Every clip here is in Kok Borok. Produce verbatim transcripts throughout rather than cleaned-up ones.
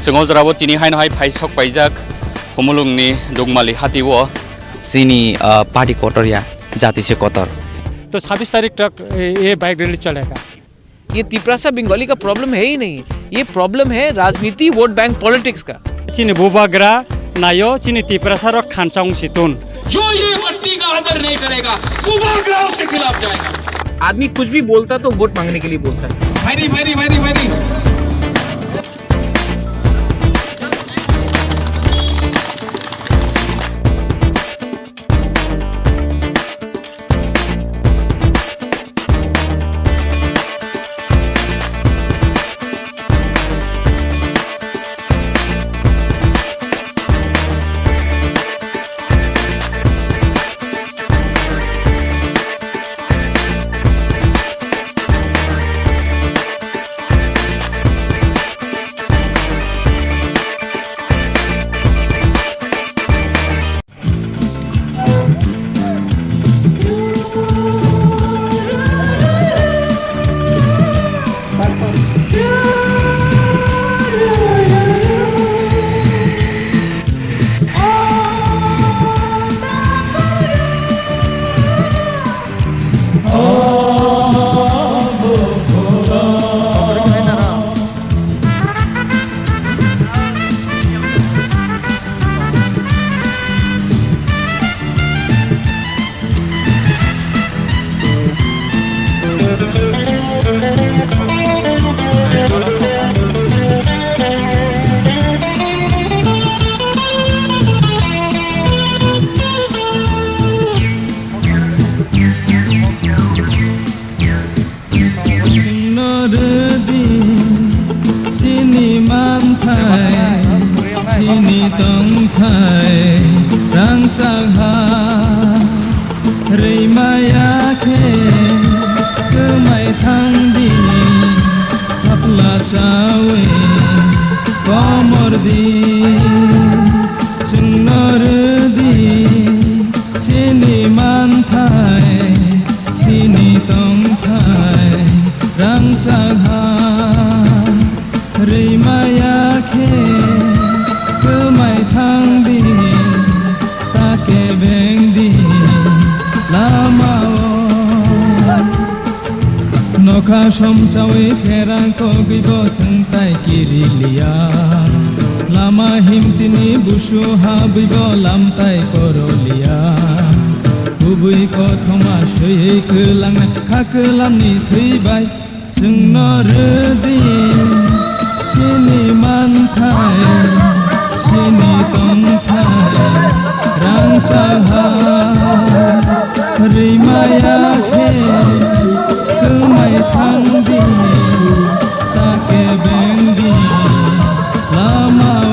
Chwng o jorao tini haino hai phai sok paijak Khumulwngni Dukmali hatio. Chini, ah, party kotor ya, jati se kotor. तो छब्बीस तारीख तक ये bike rally चलेगा। ये तिपरासा बंगाली का प्रॉब्लम है ही नहीं, ये प्रॉब्लम है राजनीति, वोट बैंक पॉलिटिक्स का। Chini bubagra naio, chini Tiprasa rok thansa wng si tun. जो ये मट्टी का आदर नहीं करेगा, वो बैकग्राउंड के खिलाफ जाएगा। आदमी कुछ भी बोलता तो वोट मांगने के लिए बोलता है। Very, very, very, very। Chwngno rwdi chini manthai, chini tongthai rangchak ha. Rwimaya khe kwmai thangdi, thapla chawi komordi. Chwngno rwdi chini manthai, chini tongthai rangchak ha. Rwimaya khe kwmai thangdi, ta kebengdi lamao. Nokha somsawi pherang kogwibo chwngtai kiriliya. Lama himtini busu habwibo lamtai koroliya. Kubui kothoma swiwi kwlangnai kha kwlamni thwibai. Chwngno rwdi chini manthai, chini tongthai rangchak ha. Rwimaya khe kwmai thangdi, ta kebengdi lamao.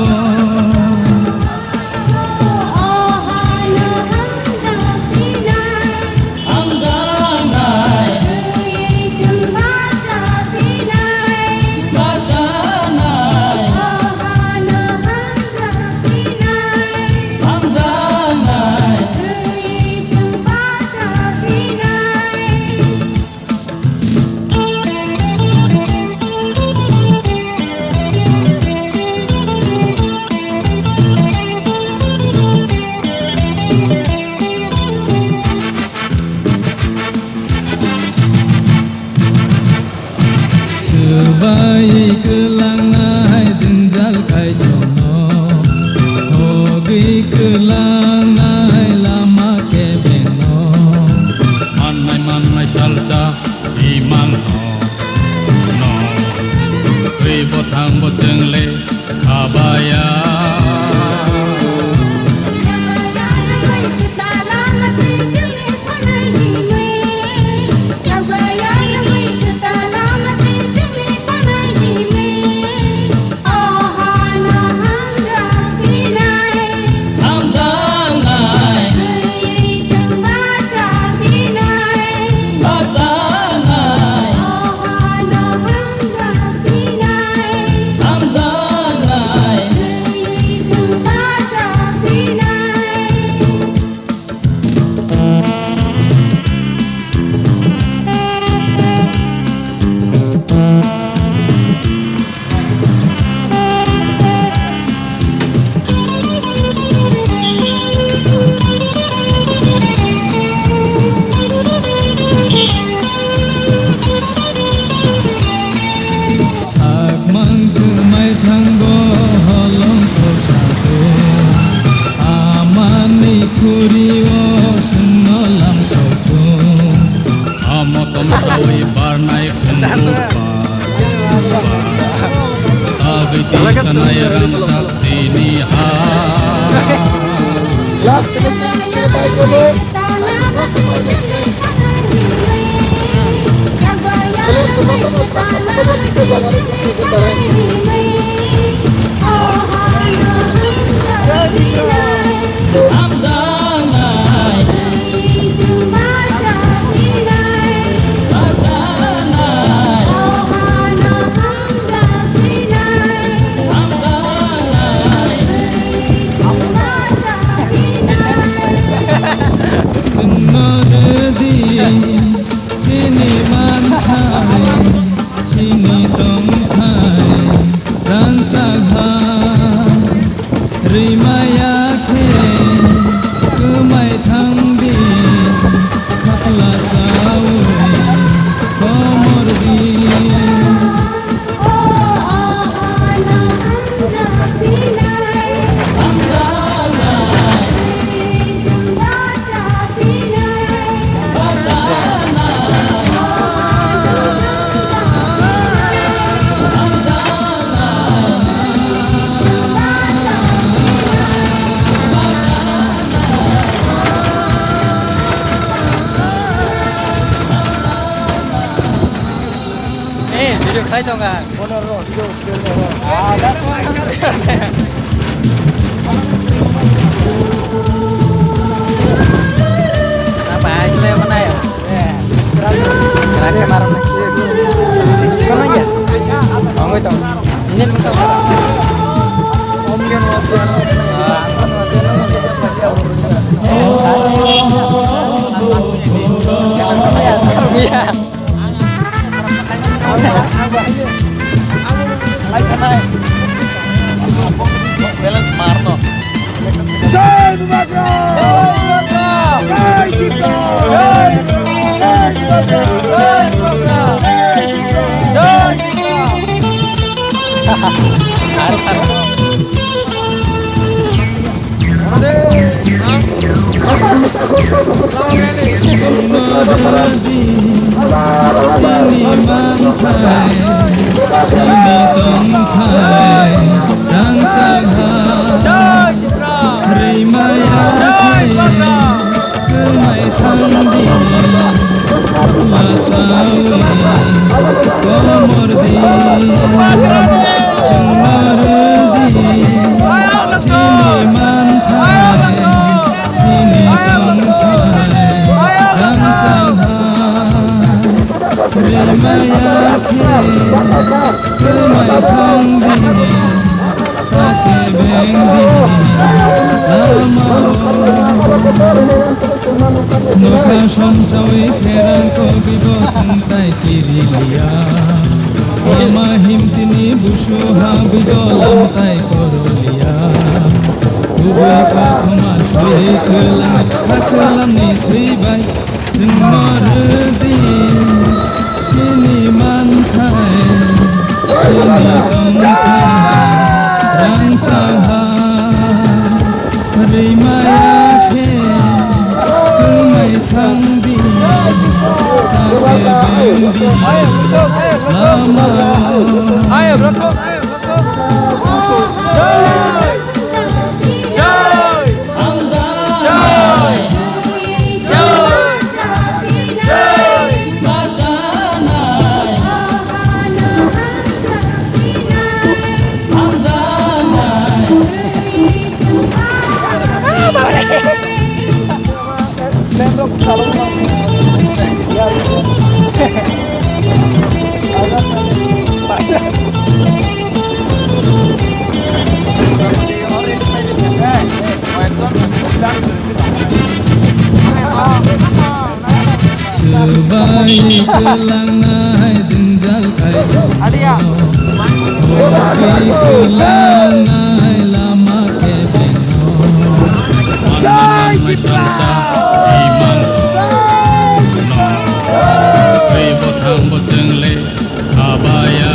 Rang Saktini ha. Chini manthai, chini tongthai, rangchak ha. Rimaya khe kwmai thangdi, khakla chawi komordi. Eh, video khai tonga. Bono ro, video share ro. Ah, that's one. Apa aja le mana ya? Eh. Kerasa marah. Kono ya? Ongoi tong. Ini bukan. Om yan om yan. Iya. Balance marno. Jai Bubagra! Jai Tipra! Jai Bubagra! Jai Bubagra! Jai Tipra! Jai Tipra! Harus, harus. Nokha somsawi pherang kogi bo songtai kiri liya. Lama himtini busu ha bido lamtai koro liya. Kubui kothoma swi kwlang ha kwlamni thwi bai. Chwngno rwdi chini manthai, chini tongthai, rangchak ha. Rimaya khe kwmai thangdi, sakhe bengdi lama. Swbai kwlangnai jwngjal khaio. Swbai kwlangnai lama kebengno. Jai Tipra! Imang. Twi bwthang bo chwngle. Abaya.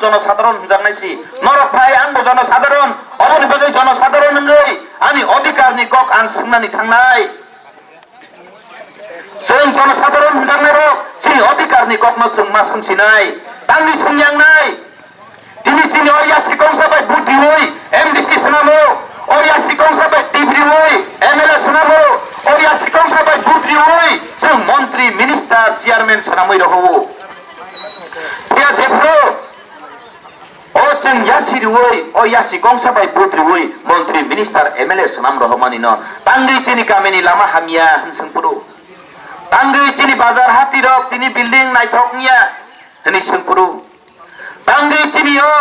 jonosadharon hwnjaknai si. Norok phai, ang bo jonosadharon. Oboni bagwi jonosadharon wngwi ani odhikar ni kok ang swngnani thangnai. Chwng jonosadharon hwnjaknairok chini odhikarni kokno chwng ma swngsinai, tangwi swngyangnai. Tini chini o yasi kongsa bai vote riwi M D C swnamo, o yasi kongsa bai tip riwi M L A swnamo, o yasi kongsa bai vote riwi chwng montri, minister, chairman swnamwi rohoro. Phiya jephru O chwng yasi riwi, o yasi kongsa bai vote riwi montri, minister, M L A swnam rohormani no tangwi chini kamini lama hamya hwn swng phuru. Tangwi chini bazar hati rok tini building naithok wngya hwnwi swng phuru. Tangwi chini o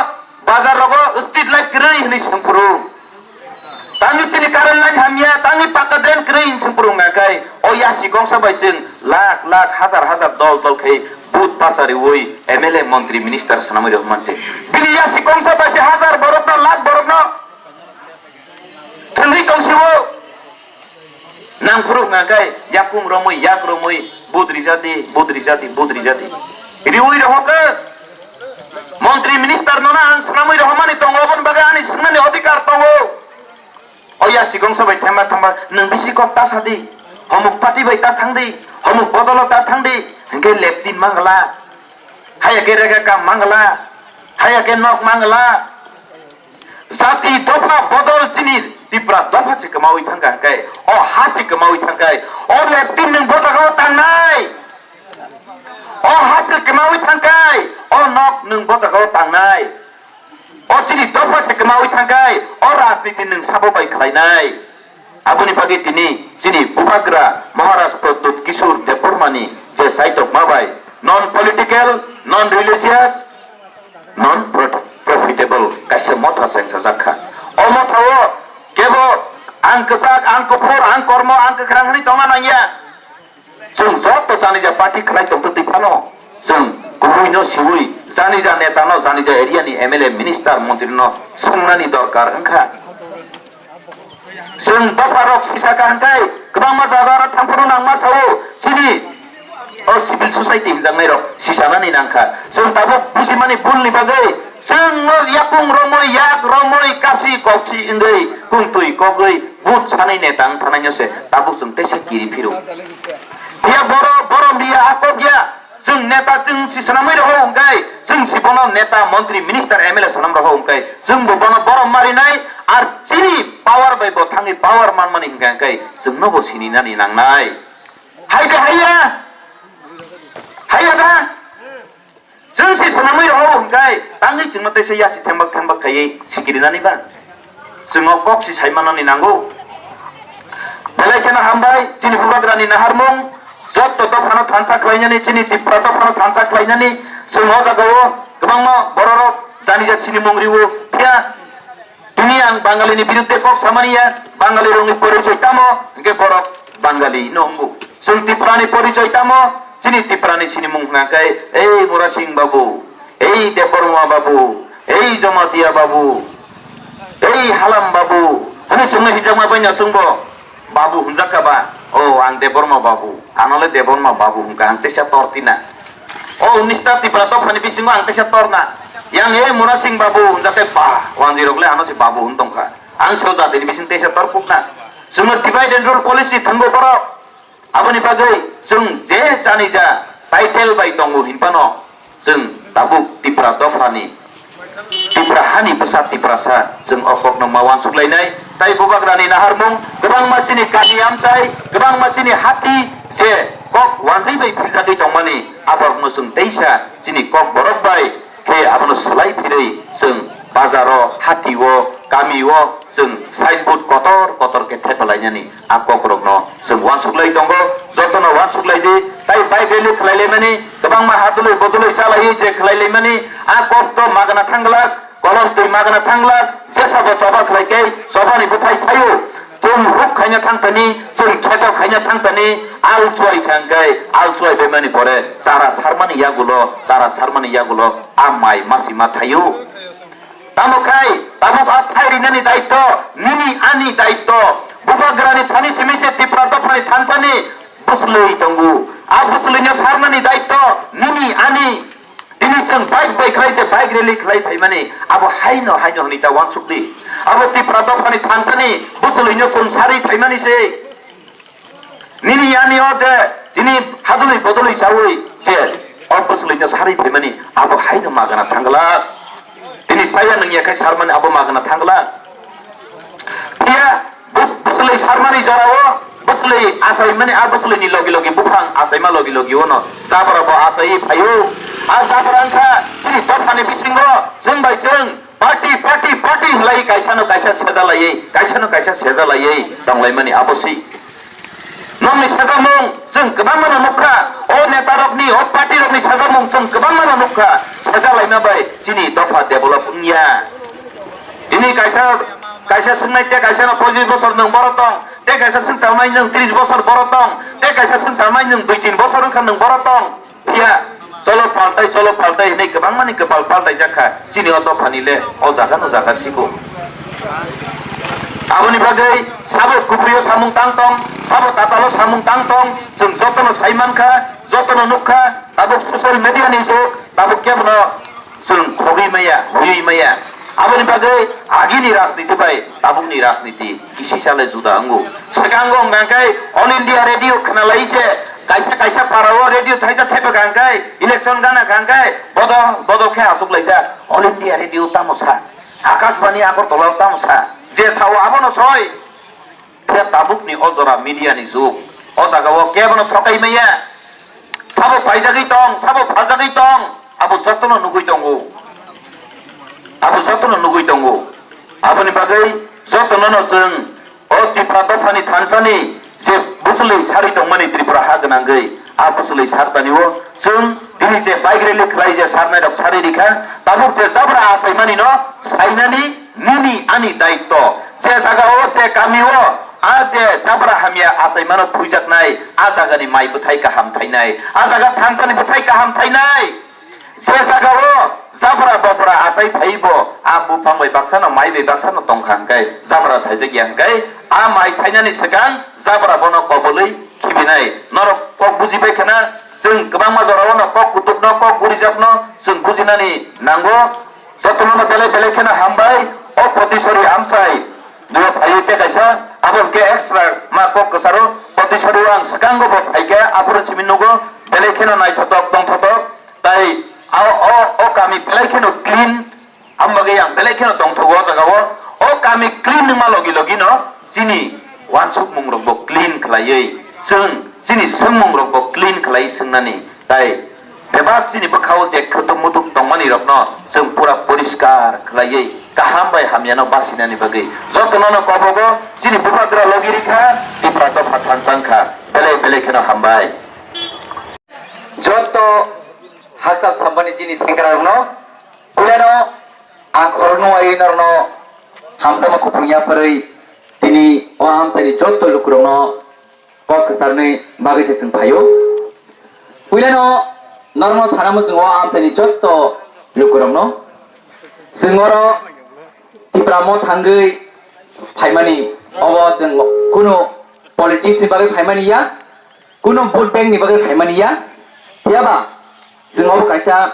bazar rogo street light kwrwi hwnwi swng phuru. Tangwi chini current line hamya, tangwi pakka drain kwrwi hwn swng phuru wngkha khe, o yasi kongsa bai chwng lakh lakh, hazar hazar dol dol khe vote pacha riwi M L A, montri, minister swnamwi rw man se. Bini yasi kongsa bai se hazar borokno, lakh borokno thwngwi tong siwo. Nang phuru wngkha khe yakung romwi, yak romwi, vote rijadi, vote rijadi, vote rijadi. Riwi rohokhe montri, minister nono ang swnamwi rohormani tongo, oboni bagwi ani swngnani odhikar tongo. O yasi kongsa bai themba themba nwng bisi kok ta sadi, homuk party bai ta thangdi, homuk bodolo ta thangdi, hwnkhe leptin mangala, haya khe rega kam mangala, haya khe nok mangala. Jati dopha bodol chini Tipra dopha se kwmawi thangkha hwnkhe, o ha se kwmawi thangkha, o leptin nwng bo jagao tangnai. O ha se kwmawi thangkha, o nok nwng bo jagao tangnai. O chini dopha se kwmawi thangkha, o rajniti nwng sabo bai khlainai. Aboni bagwi tini chini bubagra Maharaj Pradyut Kishore Debbarmani je saitokma bai non political, non religious, non pro-, profitable kaisa motha sengsajakha. O mothao kebo ang kwchak, ang kuphur, ang kormo, ang kwkhrang hwnwi tongna nangya. Chwng joto janija party khlai tongtwtwi phano, chwng kubuino siwi janija netano, janija area ni M L A, minister, montri no swngnani dorkar wngkha. Chwng dopha rok sisa kaham khai kwbangma jaga aro thangphuru nangma sao, chini o civil society hinjaknai rok sisanani nangkha. Chwng tabuk bujimani bul ni bagwi chwng no yakung romwi, yak romwi, kapsi koksi wngwi, kungtwi kogwi, but sanai neta wng thanai no se tabuk chwng teisa kiri phiro. Phiya boro, boro biya, akok ya. Chwng neta chwng si swnamwi rohor hwnkhe, chwng si bono neta, montri, minister, M L A swnam rohor hwnkhe, chwng bo bono borom marinai, ar chini power bai bo thangwi power manmani hwnkhe, hwnkhe chwngno bo sininani nangnai. Hai de haiya? Haiya da? Chwng si swnamwi rohor hwnkhe, tangwi chwngno teisa yasi thembak thembak khaiwi sikirinani ba? Chwng o kok si sai manani nango. Belai kheno hambai, chini bubagrani naharmung, jotto dophano thansa khlainani, chini Tipra dophano thansa khlainani, chwng o jagao kwbangma bororok janija sinimung riwo, phiya tini ang Bangalini birudde kok samani ya, Bangalirokni porichoi tamo, hwnkhe borok Bangali no wngo. Chwng Tiprani porichoi tamo, chini Tiprani sinimung hwnkha khe, ei Murasing babu, ei Debbarma babu, ei Jamatia babu, ei Halam babu, hwnwi chwngno hinjakma bai no chwngbo babu hwnjak kha ba? O, ang Debbarma babu, ano le Debbarma babu hwnkha, ang teisa tor tina. O, unnista Tipra dophani bisingo ang teisa tor na. Yang ei Murasing babu hwnjak khe ba, wanjwi rok le ano se babu hwn tong kha. Ang se o jatini bising teisa tor kuk na. Chwngno divide and rule policy thangbo borok. Aboni bagwi chwng je chani ja title bai tongo hinphano chwng tabuk Tipra dophani, Tipra hani bwsa Tiprasa chwng o kokno ma uansuk lainai. Tai bubagrani naharmung kwbangma chini kami amchai, kwbangma chini hati je kok uansai bai philjagwi tongmani aborokno chwng teisa chini kok borok bai khe abono swlai phirwi chwng bazaro, hatio, kamio chwng signboard kotor kotor khe thepalainani a kokrokno chwng uansuk lai tongo. Jotono uansuk lai di, tai bike rally khlai laimani, kwbangma hadulwi bodolwi chalaiwi je khlai laimani, a kosto magana thangla, kolom twi magana thangla, jesabo choba khlai khe chobani bwthai thaio. Chwng huk khaina thang tani, chwng kheto khaina thang tani, al chuai kha hwnkhe, al chuai baimani pore chara sarmani yagulo, chara sarmani yagulo a mai masi ma thaio. Tamo khai, tabuk a thai rinani daitto nini ani daitto. Bubagrani thani simi se Tipra dophani thansani bwswlwi tongo. A bwswlwino sarnani daitto nini ani. Tini chwng bike bai khlai se bike rally khlai phaimani, abo haino haino hwnwi ta uansuk di. Abo Tipra dophani thansani bwswlwino chwng sarwi phaimani se. Nini yani o je tini hadulwi bodolwi chawi se o bwswlwino sarwi phaimani, abo haino magana thangla. Tini saya nungya khai sarmani abo magana thangla. Phiya bu-, bwswlwi sarmani jorao bwswlwi achaimani, a bwswlwini logi logi buphang achaima logi logi ono jabra bo achaiwi phaio. A jabra wngkha chini dophani bisingo chwng bai chwng party, party, party hwlai kaisano kaisa sejalaiwi, kaisano kaisa sejalaiwi tonglaimani abo si. Nokni sajamung chwng kwbangma no nukha, o neta rokni, o party rokni sajamung chwng kwbangma no nukha, sajalaima bai chini dopha develop wngya. Tini kaisa, kaisa swngnai te kaisa no pochis bosor nwng boro tong, te kaisa swngcharmai nwng tris bosor boro tong, te kaisa swngcharmai nwng dui tin bosor wngkha nwng boro tong. Phiya, cholo paltai, cholo paltai hinwi kwbangmani kwpal paltaijak kha. Chini o dophani le o jaga no jaga siko. Aboni bagwi sabo kubui o samung tang tong, sabo tatal o samung tang tong, chwng jotono sai mankha, jotono nukha, tabuk social media ni jug, tabuk kebono chwng khogwi maya, huywi maya. Aboni bagwi agini rajniti bai tabukni rajniti kisi sale juda wngo. Swkango hwnkha khe All India Radio khwnalai se, kaisa kaisa para o radio thaisa thepha kha hwnkhe, election gana kha hwnkhe, bodo bodo khe achuk laijak. All India Radio tamo sa, Akashbani Agartala tamo sa, je sao abono soi. Khe tabukni o jora media ni jug, o jaga o kebono thokai maya. Sabo paijagwi tong, sabo phaljagwi tong, abo jotono nugwi tongo. Abo jotono nugwi tongo. Aboni bagwi jotono no chwng o Tipra dophani thansani je bwswlwi sarwi tongmani Tripura ha gwnangwi, a bwswlwi sartani o chwng tini je bike rally khlai je sarnai rok sarwi rikha, tabuk je jabra achaimani no sainani nini ani daitto. Je jaga o, je kami o, a je jabra hamya achaimano phuijaknai, a jagani mai bwthai kaham thainai, a jaga thansani bwthai kaham thainai. Je jaga o jabra bobra achai phaibo, a buphang bai baksa no, mai bai baksa no tongkha hwnkhe, jabra saijak ya hwnkhe, a mai thainani swkang jabra bono kobolwi khibinai. Norok kok buji bai khana, chwng kwbangma jora o no kok kutuk no, kok gurijak no chwng bujinani nango. Jotono no belai belai kheno hambai, o Potisori amchai. Duo phaiwi tei kaisa, abo hwnkhe extra ma kok kwcharo, Potisori o ang swkango bo phaikha, aphuru simi nugo, belai kheno naithotok, tongthotok, tai o, o, o kami belai kheno clean, amo bagwi ang belai kheno tongthogo o jaga o. O kami clean wngma logi logi no chini uansukmung rok bo clean khlaiwi, chwng chini swngmung rok bo clean khlaiwi swngnani. Tai bebak chini bwkhao je khutuk mutuk tongmani rokno chwng pura poriskar khlaiwi kaham bai hamyano basinani bagwi jotono no kobogo chini bubagra logi rikha, Tipra dopha thansa wngkha, belai belai kheno hambai. Joto hakchal sambani chini sengkra rokno, puilano ang khorokno wai norno hamsama kuphung yapharwi tini o amchaini joto lukurokno kok kwcharni bagwi se chwng phaio. Puilano norokno sana muchungo amchaini jotto lukurokno. Chwng oro Tipra Motha wngwi phaimani, obo chwng kunu politics ni bagwi phaimani ya, kunu vote bank ni bagwi phaimani ya. Phiyaba chwng obo kaisa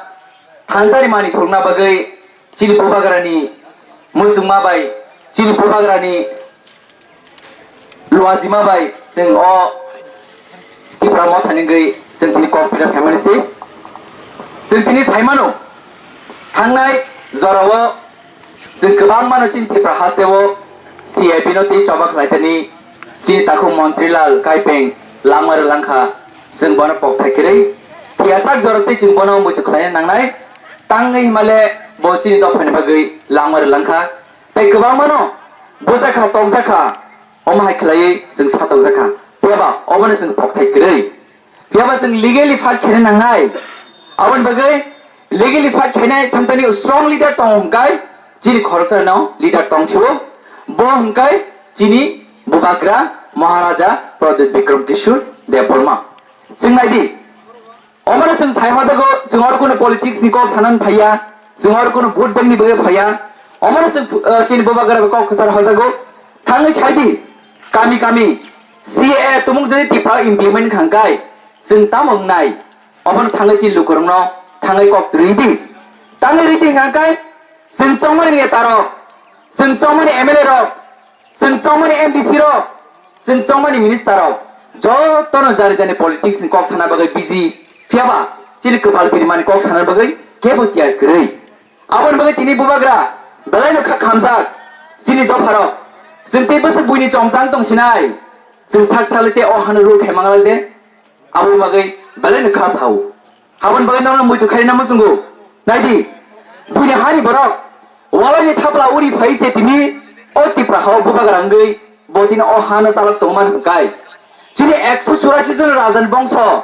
thansari mani phurukna bagwi chini bubagrani muchungma bai, chini bubagrani luajima bai chwng o Tipra Mothani wngwi chwng chini kok philak phaimani se. Chwng tini saimano, thangnai jorao chwng kwbangmano chini Tipra hasteo C I P no tei choba khlaitani chini takhuk Montri Lal Kaipeng langma rwlangkha, chwng bono kokthai kwrwi. Phiya sak jorao tei chwng bono muitu khlaina nangnai. Tangwi himale bo chini dophani bagwi langma rwlangkha. Tei kwbangmano bujakha, tokjakha, omo hai khlaiwi chwng satokjakha. Phiya ba obono chwng kokthai kwrwi. Phiya ba chwng legally fight khaina nangnai. Aboni bagwi legally fight khainai thangtani strong leader tong hwnkhe chini khoroksano leader tong sio. Bo hwnkhe chini bubagra Maharaja Pradyut Bikram Kishore Debbarma. Chwng naidi. Omono chwng sai hojago, chwng oro kunu politics ni kok sanani phaiya, chwng oro kunu vote bank ni bagwi phaiya. Omono chwng, eh, chini bubagra kok kwchar hojago. Thangwi saidi, kami kami C A A tumung jodi Tipra implement khangkai, chwng tamo wngnai? Omono thangwi chini lukurokno thangwi kok ridi. Tangwi ridi hwnkha khe chwng chongmani neta rok, chwng chongmani M L A rok, chwng chongmani M D C rok, chwng chongmani minister rok jotono jani jani politics ni kok sana bagwi busy. Phiyaba chini kwpal birimani kok sana bagwi kebo tiyar kwrwi. Aboni bagwi tini bubagra belaino kha khamjak chini dopharok. Chwng tei bwswk buini chomchang tong sinai. Chwng sak salwi tei o hano rule khai manglak de. Aboni bagwi belaino kha sao. Aboni bagwi nono muitu khai namo chwngo. Naidi, buini hani borok walaini thapla uri phai se tini o Tipra hao bubagra wngwi bo tini o hano chalok tongma hwnkai. Chini ekso churasi jon rajani bongso,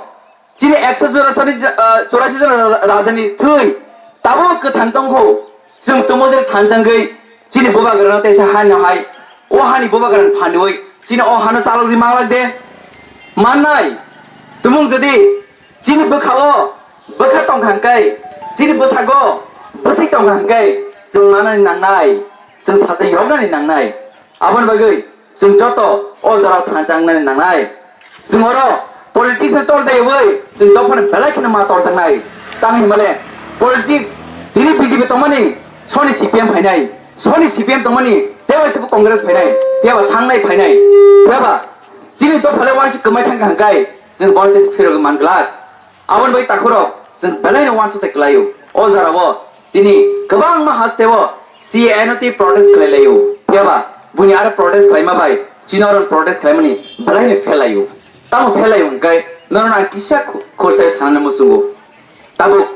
chini ekso churasi, ah, churasi jon ra-, rajani thwi tabuk kwthang tongkho. Chwng tumo jani thanchangwi chini bubagrano teisa haino hai o hani bubagrani phanwi chini o hano chalok ri manglak de. Mannai tumung jodi chini bwkhao bwkha tongkha hwnkhe, chini bwsago bwthwi tongkha hwnkhe chwng manani nangnai, chwng sacha yoknani nangnai. Aboni bagwi chwng joto o jorao thansa wngnani nangnai. Chwng oro politics no torjaiwi chwng dophano belai kheno ma torjaknai. Tang hinmale politics tini B J P tongmani soni C P M phainai, soni C P M tongmani tei waisa bo Congress phainai, tei abo thangnai phainai. Tei abo chini dophale waisa kwmai thangkha hwnkhe chwng bono tesa phirogwi man glak. Aboni bai takhurok chwng belaino uansukte kwlaio. O jorao tini kwbangma hasteo C A A no twi protest khlai laio. Phiya ba buini aro protest khlaima bai chini oro protest khlaimani belaino phelaio. Tamo phelaio hwnkhe norok ang kisa khu-, khursai sanani muchungo. Tabuk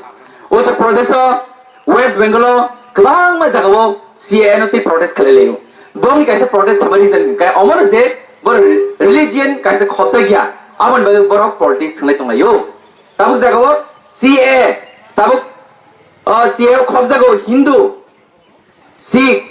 Uttar Pradesh o, West Bengal o kwbangma jagao C A A no twi protest khlai laio. Bongni kaisa protest khlaiba reason hwnkhe omono je borok religion kaisa khopjak ya, aboni bagwi borok politics thwnglai tonglaio. Tabuk jagao C A, tabuk, o, C A A o khopjago Hindu, Sikh,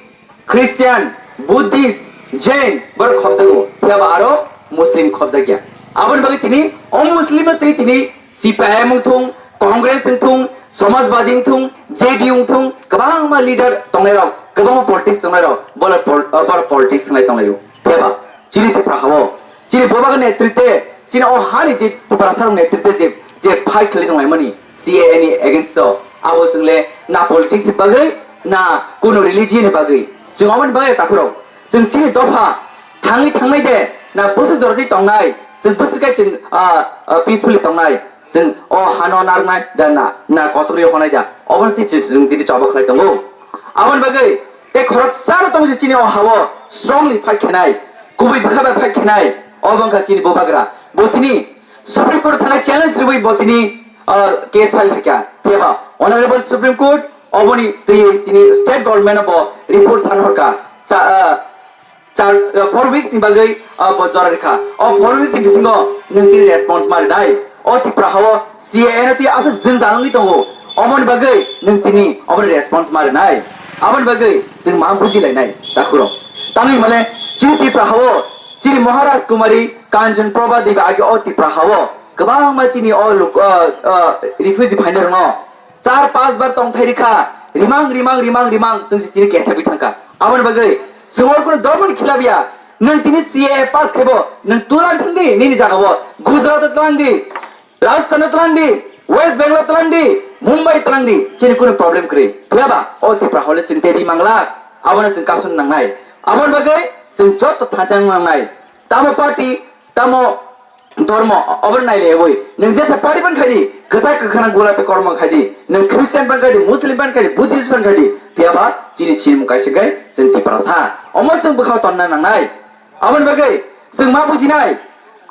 Christian, Buddhist, Jain, borok khopjago. Phiya ba aro Muslim khopjak ya. Aboni bagwi tini o Muslim no twi tini C P I M wng thung, Congress wng thung, Samajwadi wng thung, J D U wng thung, kwbangma leader tongnai rok, kwbangma politics tongnai rok, borok pol-, borok politics thwnglai tonglaio. Phiya ba chini Tipra hao, chini bubagra netritwe, chini o hani je Tiprasa rok netritwe je, je fight khlai tonglaimani C A A ni against o, abo chwngle na politics ni bagwi, na kuno religion ni bagwi. Chwng aboni bagwi takhurok, chwng chini dopha thangwi thangnai de, na bwswk jordi tongnai, chwng bwswk khe chwng, ah, ah, peacefully tongnai. Chwng o hano narwknai da na, na kosok rio honai da. Obono twi chwng, chwng tini choba khlai tongo. Aboni bagwi tei khoroksa no tongsi chini o hao strongly fight khenai. Kubui bwkha bai fight khenai. Obo wngkha chini bubagra. Bo tini Supreme Court thangna challenge rwui bo tini, ah, case file khaikha. Phiya ba Honorable Supreme Court oboni twi tini state government no bo report san horkha. Cha, ah, char, uh, four weeks ni bagwi, uh, bo jora rikha. O four weeks ni bisingo nwng tini response ma rwnai. O Tipra hao C A A no twi aswk jwngjal wngwi tongo. Omoni bagwi nwng tini omoni response ma rwnai. Aboni bagwi chwng ma bujilainai takhurok. Tamni hwnmale chini Tipra hao chini Maharaj Kumari Kanchon Prabha Devi age o Tipra hao kwbangma chini o luk-, uh, uh, refugee phainai rwno char panch bar tongthai rikha, rimang, rimang, rimang, rimang, chwng se tini kesagwi thangkha. Aboni bagwi chwng oro kunu dormoni khilabya, nwng tini C A A pass khaibo, nwng Tulan thangdi, nini jagao, Gujarat o twlangdi, Rajasthan o twlangdi, West Bengal o twlangdi, Mumbai twlangdi, chini kunu problem kwrwi. Phiyaba, o Tipra hole chwng tedi manglak, abono chwng kasun nangnai. Aboni bagwi chwng joto thangchang nangnai. Tamo party, tamo Dormo, obo nai le oi. Nwng jesa party ban khai di, kwchak kwkhwrang gulapi kormo khai di. Nwng Christian ban khai di, Muslim ban khai di, Buddhist ban khai di. Phiya ba chini sinimung kaisa khai, chwng Tiprasa. Omo chwng bwkhao tonna nangnai. Aboni bagwi chwng ma bujinai.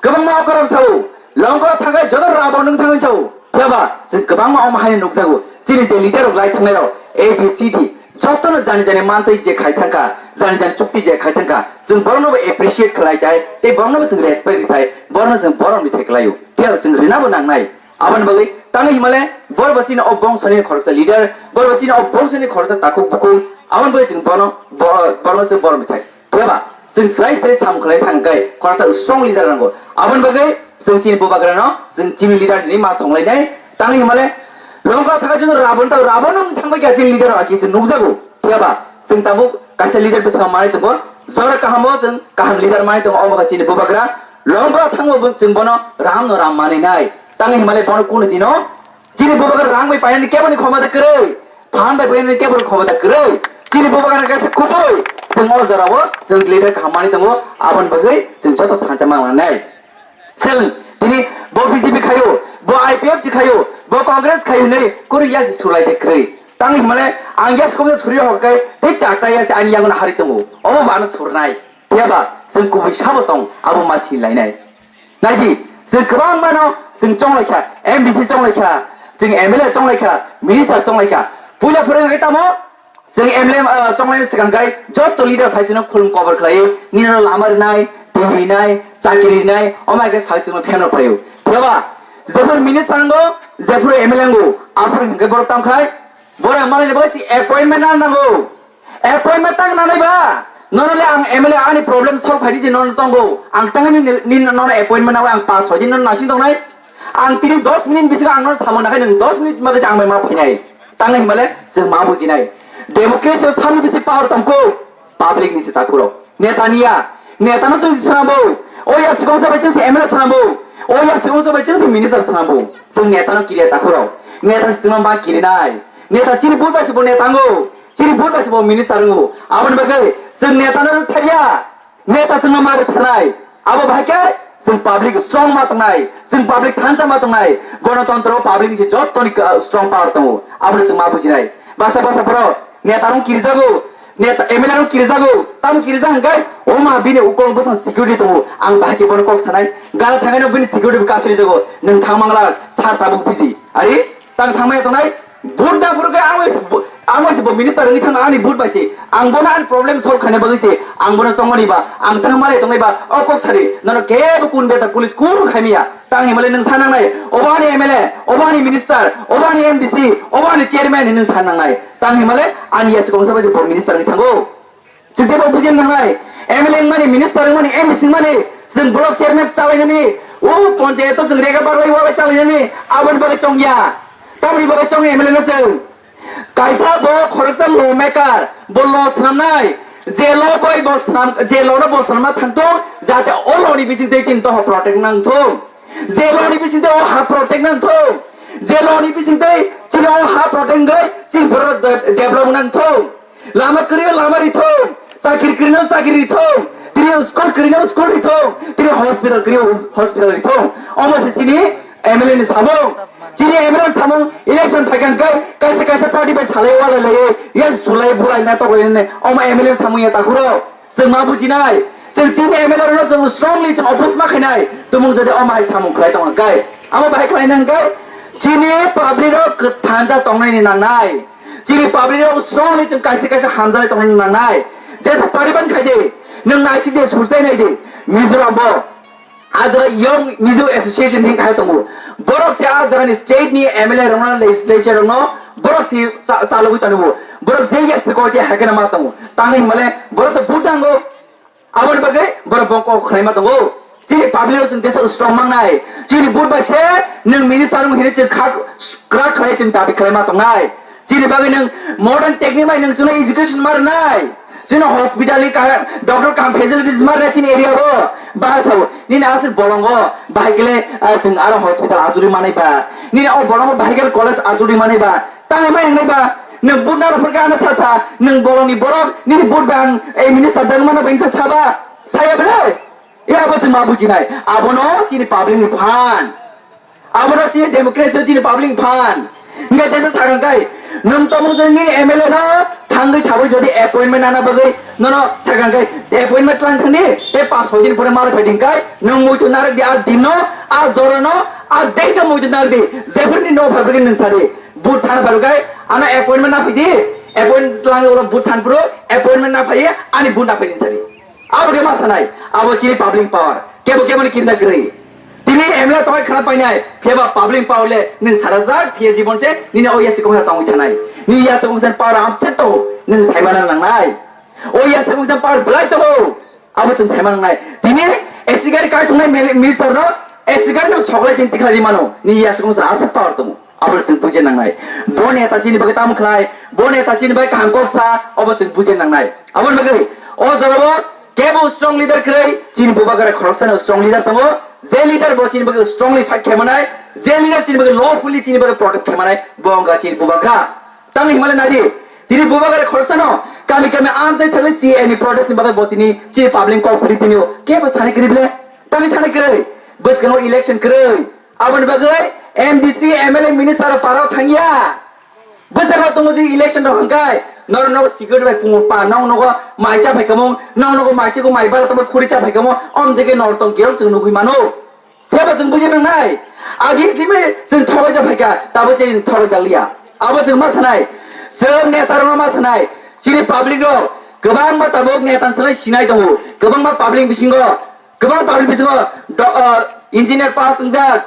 Kwbangma okra rok sao. Longkoro thangai joto rabo nwng thangwi sao. Phiya ba chwng kwbangma omo haino nukjago. Chini je leader rok lai thangnai rok, A B C D. Jotono jani jani mantwi je khai thangkha, jani jani chukti je khai thangkha, chwng borokno bo appreciate khlai thai, tei borokno bo chwng respect ri thai, borokno chwng borom ri thai khlaio. Phiya chwng rina bo nangnai. Aboni bagwi tangwi himale borok bo chini o bongsoni khoroksa leader, borok bo chini o bongsoni khoroksa takhuk bukhuk, aboni bagwi chwng bono bo-, borokno chwng borom ri thai. Phiya ba chwng swrai swrai sam khlai thang khe khoroksa strong leader nango. Aboni bagwi chwng chini bubagrano, chwng chini leader ni ma songlainai. Tangwi himale longkha thangkha chwng Rabon ta, Rabon wng thangbai kha chini leader aki chwng nukjago. Phiya ba chwng tabuk kaisa leader bwskango manwi tongo. Jora kahamo chwng kaham leader manwi tongo, omo kha chini bubagra. Longkha thango bo chwng bono Ram no Ram manwi nai. Tangwi himale bono kunu dino Chini bubagra rang bai painani keboni khomota kwrwi, phan bai painani keboni khomota kwrwi. Chini bubagra kaisa kubui, chwng o jorao chwng leader kaham manwi tongo, aboni bagwi chwng joto thansa mangnai. Chwng tini bo B J P khaio, bo I P F T khaio, bo Congress khaio hinwi kunu yasi sulai de kwrwi. Tangwi himale ang yasi kok suri hokkai tei chakta yasi ani yangon hari tongo. Obo bana surnai. Phiya ba chwng kubui sabo tong, abo ma si lainai. Naidi, chwng kwbangma no chwng chonglai kha, M D C chonglai kha, chwng M L A chonglai kha, minister chonglai kha. Puila phwrwng khe tamo chwng M L A, ah, chonglai swkang kai joto leader phai chwngno khulum kobor khlai, nini no lama rwnai, twi rwnai, chakri rwnai, omai khe sai chwngno pheno phaio. Phiya ba jephuru minister ngo, jephuru M L A ngo, aphuru hwnkhe borok tam khai, borok malai ni bagwi chwng appointment na nango. Appointment tang nanai ba? Nono le ang M L A ani problem solve khaidi je nono chongo. Ang tangni ni, ni nono appointment nawi ang pas soi din nono nasing tongnai. Ang tini dos minute bisingo ang nono samung nakhai nwng dos minute ma bisi ang bai ma phainai. Tangni himale chwng ma bujinai. Democracy o samni bisi power tongkho. Public ni se takhuro. Neta niya. Neta no chwng se swnambo. O ya sikong sabai chwng se M L A swnambo. O ya sikong sabai chwng se minister swnambo. Chwng neta no kiriya takhuro. Neta se chwng ma kirinai. Neta chini vote bai se bo neta ngo. Chini vote bai se bo minister wngo. Aboni bagwi chwng neta no rwktharya. Neta chwngno ma rwktharnai. Abo bahai khe chwng public strong ma tongnai. Chwng public thansa ma tongnai. Gonotontro public ni se jottoni, uh, strong power tongo. Abono chwng ma bujinai. Basa basa borok neta rok kirijago. Neta M L A rok kirijago. Tamo kirijak hwnkhe oma bini ukulok bwsang security tongo. Ang bahai khe bono kok sanai. Gana thangnaino bini security bo kasui jago. Nwng thang mangla sar tabuk bisi. Ari? Tang thangmaya tongnai, vote na phuru khe ang bai se bo, ang bai se bo minister wngwi thangna ani vote bai se. Ang bono ani problem solve khaina bagwi se, ang bono chongmani ba, ang tang malai tongnai ba, o kok sari, nono kebo kun beta police kunu khaimaya. Tang himale nwng sa nangnai, obo ani M L A, obo ani minister, obo ani M D C, obo ani chairman hinwi nwng sa nangnai. Tang himale ani yasi kongsa bai se bo minister wngwi thango. Chwng teibo bujina nangnai, M L A wngmani, minister wngmani, M D C wngmani, chwng block chairman chalainani, o ponchayato chwng rega barwai walai chalainani, aboni bagwi chongya. Tamoni bagwi chongya M L A no chwng. Kaisa bo khoroksa law maker, bo law swnamnai, je law bai bo swnam, je law no bo swnamna thangthung, jate o law ni bisingtwi chini doha protect nangthung. Je law ni bisingtwi o ha protect nangthung. Je law ni bisingtwi chini o ha protect wngwi chini borok de-, develop nangthung. Lama kwrwi lama rithung, chakri kwrwi no chakri rithung, tini school kwrwi no school rithung, tini hospital kwrwi no hospital rithung. Omo se chini M L A ni samung. Chini M L A ni samung election phaikha hwnkhe kaisa kaisa party bai salai walai lai, ya sulai bulai na toklai ne. Omo M L A ni samung ya takhuro. Chwng ma bujinai, chwng chini M L A rokno chwng strongly chwng oppose ma khainai, tumung jodi omo hai samung khlai tong hwnkhe, amo bahai khlaina hwnkhe chini public rok kwthanjak tongnaini nangnai, chini public rok strongly chwng kaisa kaisa hamjaknai tongnaini nangnai. Jesa pariban khai di, nwng naisik di, surchai nai di, Mizoram bo. A jaga Young Mizo Association hin khai tongo. Borok se a jaga ni state ni M L A rokno, legislature rokno borok se sa-, salogwi tongo. Borok je yes ko je hakena ma tongo. Tangwi male borok to vote dango. Aboni bagwi borok bongko khlaima tongo. Chini public rok chwng tesa strong mangnai. Chini vote bai se nwng minister wng hini chwng kha kra khlai chwng dabi khlaima tongnai. Chini bagwi nwng modern technique bai nwng chwngno education ma rwnai. Chini hospital ni kaham, doctor kaham facilities ma rwnai chini area o. Bahai sabo, nini aswk bolongo, bahai kele, ah, chwng aro hospital achugwi manai ba. Nini o bolongo bahai kele college achugwi manai ba. Tangwi ma wngnai ba. Nwng butna rok phwrkha ano sasa, nwng bolongni borok, nini but bang, ei minister dang mano bengsa saba. Saya bele. Ya abo chwng ma bujinai. Abono chini public ni phan. Abono chini democracy o chini public phan. Hingke tesa sakang kai, nwng tomung jani nini M L A no thangwi sabai jodi appointment nana bagwi nono sakang kai, appointment tlang thangni, tei pas soi din pore malai phai din kai, nwng muitu narak di a din no, a jora no, a date no muitu narak di, jephuru ni no phai bagwi nwng sadi, but sana phai kai, ano appointment na phai di, appointment tlang ulo but san phuru, appointment na phai, ani but na phai din sadi. Abo khe ma sanai, abo chini public power. Kebo kebo ni kirna kwrwi. Tini M L A tokai khana painai, phiya ba public power le nwng sara jak phiya jibon se nini o yasi kongsa tongwi thanai. Nini yasi kongsa power upset to nwng saimana nangnai. O yasi kongsa power belai to abo chwng saimana nangnai. Tini A C gari kai thungnai mil-, minister no A C gari no soklai tin tikhlai mano. Nini yasi kongsa asa power tongo. Abo chwng bujina nangnai. Bo neta chini bagwi tamo khlai, bo neta chini bagwi kaham kok sa, obo chwng bujina nangnai. Aboni bagwi o jorao kebo strong leader kwrwi, chini bubagra khoroksano strong leader tongo. Je leader bo chini bagwi strongly fight khlaimanai, je leader chini bagwi lawfully chini bagwi protest khlaimanai, bo wngkha chini bubagra. Tamni himale naidi, tini bubagra khorsano kami kami amsai thangwi C A A ni protest ni bagwi bo tini chini public kok phuri tini o kebo sani kwrwi ble? Tamni sani kwrwi? Bwskango election kwrwi. Aboni bagwi M D C, M L A, minister rok parao thangya. Bwsarok tongo je election rok hwnkhai, norok nogo security bai pung pa, nong nogo mai cha phai kamo, nong nogo mai tiko mai bara tamo khuri cha phai kamo, om dege nor tong kerok chwng nugui mano. Phiya ba chwng buji nangnai. Agin simi chwng thobai ja phaikha, tabo chwng thobai ja liya. Abo chwng ma sanai. Chwng neta rok ma sanai. Chini public rok kwbangma tabuk neta sanai sinai tongo. Kwbangma public bisingo, kwbang public bisingo do-, uh, engineer pass wngjak,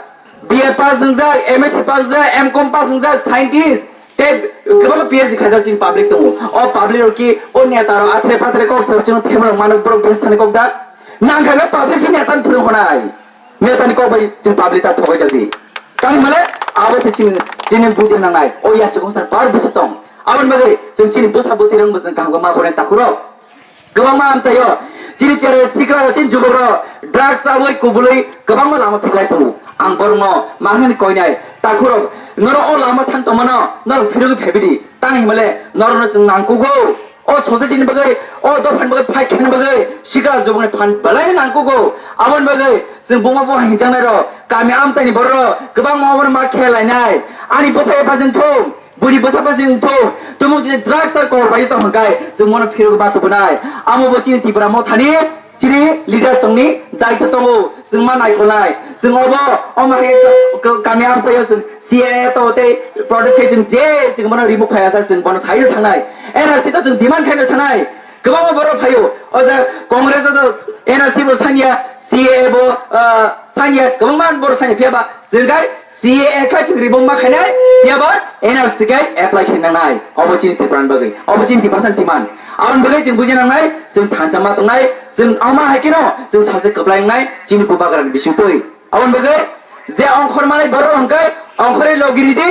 B A pass wngjak, M S C pass wngjak, M Com pass wngjak, scientist, tei kwbangma P H D khaijak chini public tongo. O public rok ki o neta rok athre patre kok sab chwng themrok mano borok bes thani kok dak. Nang kha public si neta phuru honai. Netani kok bai chini public ta thogai jagdi. Tang male abo se chini, chini buji nangnai. O ya se kok san par busi tong. Aboni bagwi chwng chini bwsa bwtwi rang bwswng kaham ma bore takhuro. Kwbangma amchaio. Chini chere sikra chini jubok ro drugs aboi kubului kwbangma lama phelai tongo. Ang borno mahani koinai takhuro. Noro o lama thang tongmano noro phirogwi phebidi. Tang himale noro no chwng nangkugo. O society ni bagwi, o dophani bagwi fight khaina bagwi sikla jubukni phan belai nangkugo. Aboni bagwi chwng buma bo hinjaknai rok, kami amchaini borok rok kwbangma obono ma khe lainai. Ani bwsa epha jeng thung, buini bwsa pha jeng thung, tumung jini drugs ar kor bai tong hwnkhai chwng mono phirok ba tubunai. Amo bo chini Tipra Mothani chini leader songni daitw tongo, chwng ma naikolnai. Chwng obo, omo hai khe kami amchaio chwng C A A to tei protest khai chwng je chwng bono remove khai asa chwng bono sai thangnai. N R C to chwng demand khaino thangnai. Kwbangma borok phaio. O ja Congress to N R C bo sanya, C A A bo, ah, sanya, kwbangma borok sanya. Phiya ba chwng khai C A A khai chwng remove ma khainai, phiya ba N R C khai apply khai nangnai. Obo chini Tiprani bagwi. Obo chini Tiprasani demand. Aboni bagwi chwng buji nangnai, chwng thansa ma tongnai, chwng ama hai kheno chwng salsa kwplai wngnai, chini bubagrani bisingtwi. Aboni bagwi je ongkhor manai borok hwnkhai ongkhorwi logi ridi,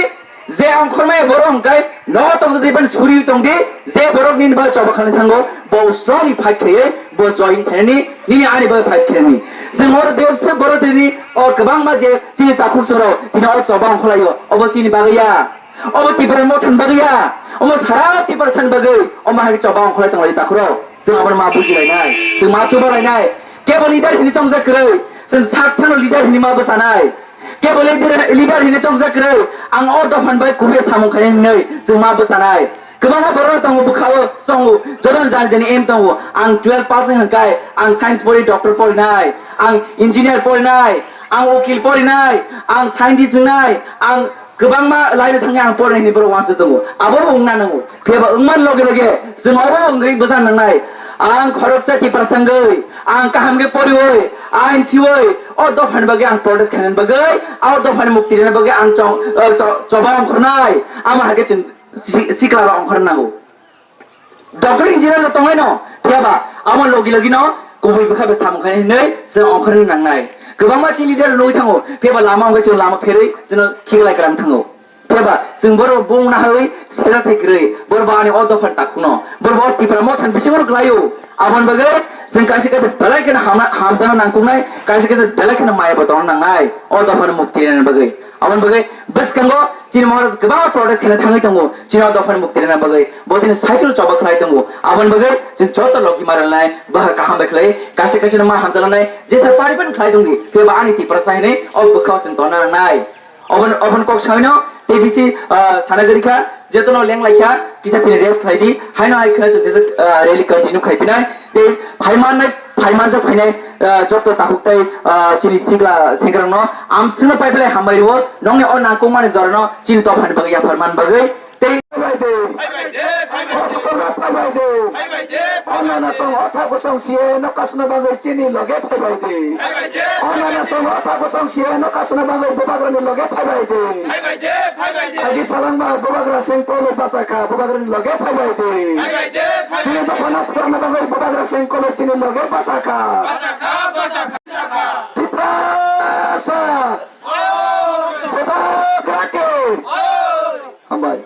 je ongkhor maya borok hwnkhai nogo tongdi ban suri tongdi, je borok nini bagwi choba khanai thango, bo strongly fight khaiwi bo join khainani, nini ani bagwi fight khainani. Chwng oro debse borok dini o kwbangma je chini takhuk chwrok tini o choba ongkhorlaio, obo chini bagwi ya. Obo Tipra Mothani bagwi ya. Omo sara Tiprasani bagwi. Omo hai choba ongkholai tonglai takhuro. Chwng abono ma bujilainai. Chwng ma chubalainai. Kebo leader hini chongjak kwrwi. Chwng sak sano leader hini ma bwsanai. Kebo leader, leader hini chongjak kwrwi. Ang o dophani bai kubui samung khainai hinwi chwng ma bwsanai. Kwbangma borok tongo bwkhao chongo. Jotono jani jani aim tongo. Ang twelve pass wng hwnkhai ang science pori doctor porinai. Ang engineer porinai. Ang ukil porinai. Ang scientist wngnai. Ang Kwbangma laino thangwi ang pornai hinwi borok uansuk tongo. Abobo wngna nango. Phiya ba wngmani loge loge chwng obo wngwi bwsa nangnai. Ang khoroksa Tiprasa wngwi, ang kaham khe poriwi, ain siwi, o dophani bagwi ang protest khainani bagwi, o dophani mukti rwna bagwi ang chong-, o cho-, choba ongkhornai. Amo hai khe chwng si-, sikla rok ongkhorna nango. Doctor engineer no tongwi no, phiya ba amo logi logi no kubui bwkha bai samung khai hinwi chwng ongkhorna nangnai. Kwbangma chini leader nugwi thango, phiya ba lama wngwi chwng lama pherwi chwngno khiklai kwrang thango. Phiya ba chwng borok bung naharwi sejak thai kwrwi, borok bo ani o dophani takhukno, borok bo o Tipra Mothani bisingo rwklaio. Aboni bagwi chwng kaisa kaisa belai kheno hamna, hamjakna nangkuknai, kaisa kaisa belai kheno maya bo tongna nangnai o dophani mukti rwna bagwi. Aboni bagwi bwskango chini Maharaj kwbangma protest khaina thangwi tongo, chini o dophani mukti rwna bagwi. Bo tini saichung choba khlai tongo. Aboni bagwi chwng joto logi ma rwnai, bahar kaham bai khlai, kaisa kaisa no ma hamjalanai, jesa pariban khlai tongdi. Phiya ba ani Tiprasa hinwi o bwkhao chwng tongna nangnai. Obon, obon kok saino, T B C, ah, sana gari kha, jetono leng lai kha, kisa tini rest khlai di. Haino hai khna chwng jesa, ah, rally continue khai pinai. Tei phaiman nai, phaiman jak phainai, ah, joto takhuk tei, ah, chini sikla sengkrang no, am sino pai belai hambai rwo, nongni o nangkukmani jorano chini dophani bagwi yaphar man bagwi. Tei phaibai de. Phaibai de, phaibai de. Phaibai de, phaibai de. Onana song hotha kusong siye no kasno bagwi chini loge phaibai de. Phaibai de, phaibai de. Onana song hotha kusong siye no kasno bagwi bubagrani loge phaibai de. Phaibai de, phaibai de. Agi salangma bubagra seng polo basakha bubagrani loge phaibai de. Phaibai de, phaibai de. Chini dophano phurna bagwi bubagra seng kolo chini loge basakha. Basakha, basakha, basakha. Tiprasa. Oh. Bubagra ke. Oh. Hambai.